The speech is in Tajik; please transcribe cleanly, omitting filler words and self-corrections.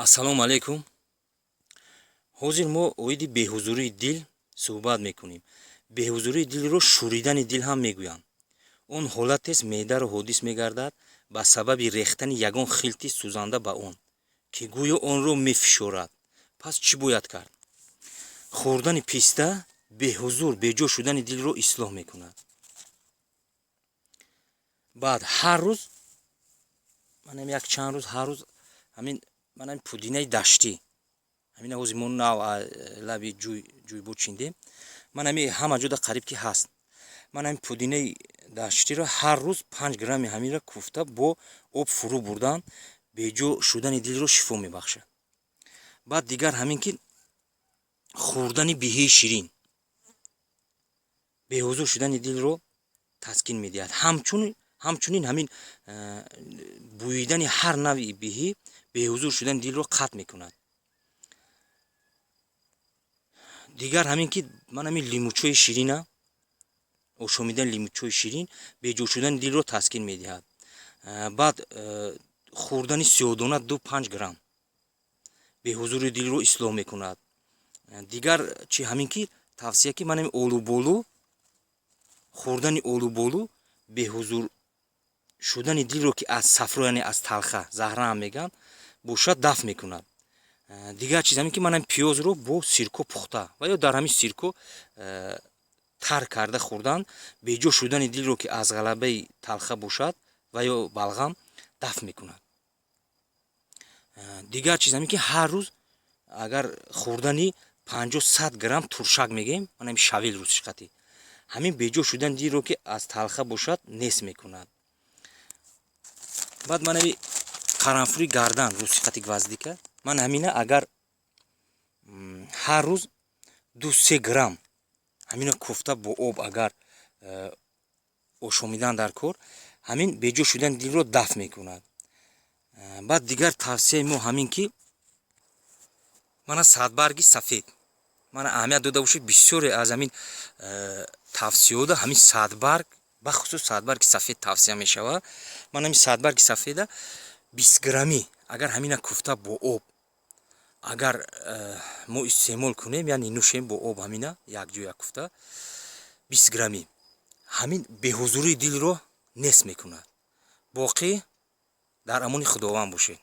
Ассалому алайкум. Ҳозир мо оиди беҳузурии дил суҳбат мекунем. Беҳузурии дилро шӯридани дил ҳам мегӯянд. Он ҳолатест, меъдаро ҳодис мегардад ба сабаби рехтани ягон хилти сӯзанда ба он, ки гӯё онро мефишорад. Пас чӣ бояд кард? Хӯрдани писта беҳузур, беҷо шудани дилро ислоҳ мекунад. Баъд ҳар рӯз, манам як чанд рӯз, ҳар рӯз ҳамин манам пудинаи даштӣ, ҳамин ҳози мо нав лаби ҷӯйбор чиндем, ман ҳами ҳама ҷода қариб ки ҳаст. Ман ҳамин пудинаи даштиро ҳар рӯз 5 грамми ҳаминро куфта, бо об фурӯ бурдан беҷо шудани дилро шифо мебахшад. Баъд дигар ҳамин ки хӯрдани биҳии ширин беҳузур шудани дилро таскин медиҳад. Ҳамчунин ҳамин бӯидани ҳар навъи биҳӣ беҳузур шудани дилро қатъ мекунад. Дигар ҳамин ки ман ҳамин лимучои ширина ошомидани лимучои ширин беҷо шудани дилро таскин медиҳад. Баъд хӯрдани сиёҳдона 2-5 грамм беҳузури дилро ислоҳ мекунад. Дигар чи ҳамин ки тавсия ки манами олуболу, хӯрдани олуболу беҳузур шудани дилро, ки аз сафро, яъне аз талха, заҳра ҳам мегӯянд, бошад, дафт мекунад. Дигар чиз ҳамин ки манам пиёзро бо сирко пухта ва ё дар ҳамин сирко тар карда хӯрдан беҷо шудани дилро, ки аз ғалабаи талха бошад ва ё балғам, дафт мекунад. Дигар чиз ҳамин ки ҳар рӯз агар хӯрдани 50-100 грамм туршак мегӯем, манами щавель русишқатӣ, ҳамин беҷо шудани дилро, ки аз талха бошад, нест мекунад. Баъд манами қаранфури гардан, русиқати гвоздика, ман ҳамина агар ҳар рӯз 2-3 грамм ҳамина куфта, бо об агар ошомидан дар кор, ҳамин беҷо шудани дилро дафт мекунад. Баъд дигар тавсияи мо ҳамин ки мана садбарги сафед. Мана, аҳамият дода бошед, бисёре аз ҳамин тавсияода ҳамин садбарг, бахусус садбарги сафед тавсия мешавад. Ман ҳамин садбарги сафеда 20 граммӣ агар ҳамина куфта, бо об агар мо истеъмол кунем, яъне нӯшем бо об ҳамина якҷоя куфта 20 граммӣ, ҳамин беҳузурии дилро нест мекунад. Боқӣ дар амони Худованд бошед.